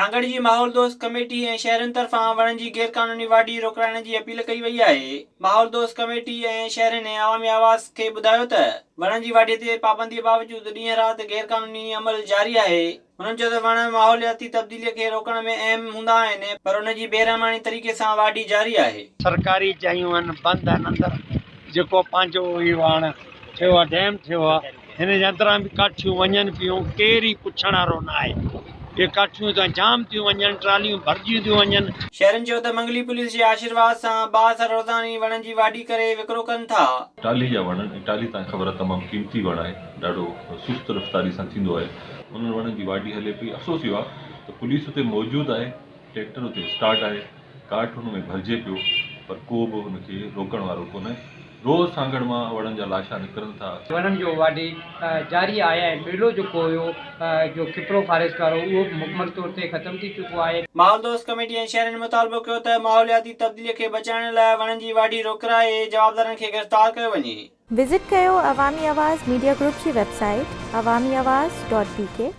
سانگهڙ جي ماحول دوست ڪميٽي ۽ شهرين طرفان وڻن جي غيرقانوني واڍي روڪرائڻ جي اپيل ڪئي وئي آهي. ماحول دوست ڪميٽي ۽ شهرين عوامي آواز کي ٻڌايو ته وڻن جي واڍي تي پابندي باوجود ڏينهن رات غيرقانوني عمل جاري آهي. هنن چيو ته وڻ ماحولياتي تبديلي کي روڪڻ ۾ اهم هوندا آهن پر ان جي بيرحماڻي طريقي سان واڍي جاري آهي. سرڪاري جايون آهن بند آهن اندر جيڪو پنهنجو اهو هاڻ ٺهيو آهي ڊيم ٺهيو آهي. هن جي اندران به ڪاٺيون وڃن پيون، ڪير ئي پڇڻ وارو نه آهي. اهي ڪاٺيون هتان جام ٿيون وڃن، ٽراليون ڀرجيون ٿيون وڃن. شهرين چيو ته منگلي پوليس جي آشيرواد سان بااثر روزاني وڻن جي واڍي ڪري وڪرو ڪن ٿا. ٽالهي جا وڻ ۽ ٽالهي تان خبر آهي تمام قيمتي وڻ آهي ڏاڍو سست رفتاري سان ٿيندو آهي انهن وڻن جي واڍي هلي پئي افسوس اهو آهي ته پوليس اتي موجود آهي ٽريڪٽر اتي اسٽارٽ آهي ڪاٺ ان ۾ ڀرجي پيو پر ڪو به ان کي روڪڻ وارو ڪونهي. روز سانگهڙ مان وڻن جا لاشا نڪرن ٿا. وڻن جو واڍي جاري آهي ۽ ٻيلو جيڪو هيو جو کپرو فاريسٽ وارو اهو به مڪمل طور تي ختم ٿي چڪو آهي. ماحول دوست ڪميٽي ۽ شهرين مطالبو ڪيو ته ماحولياتي تبديلي کي بچائڻ لاء وڻن جي واڍي روڪرائي جوابدارن کي گرفتار ڪيو وڃي. وزٽ ڪيو عوامي آواز ميڊيا گروپ جي website Awami Awaz dot B K.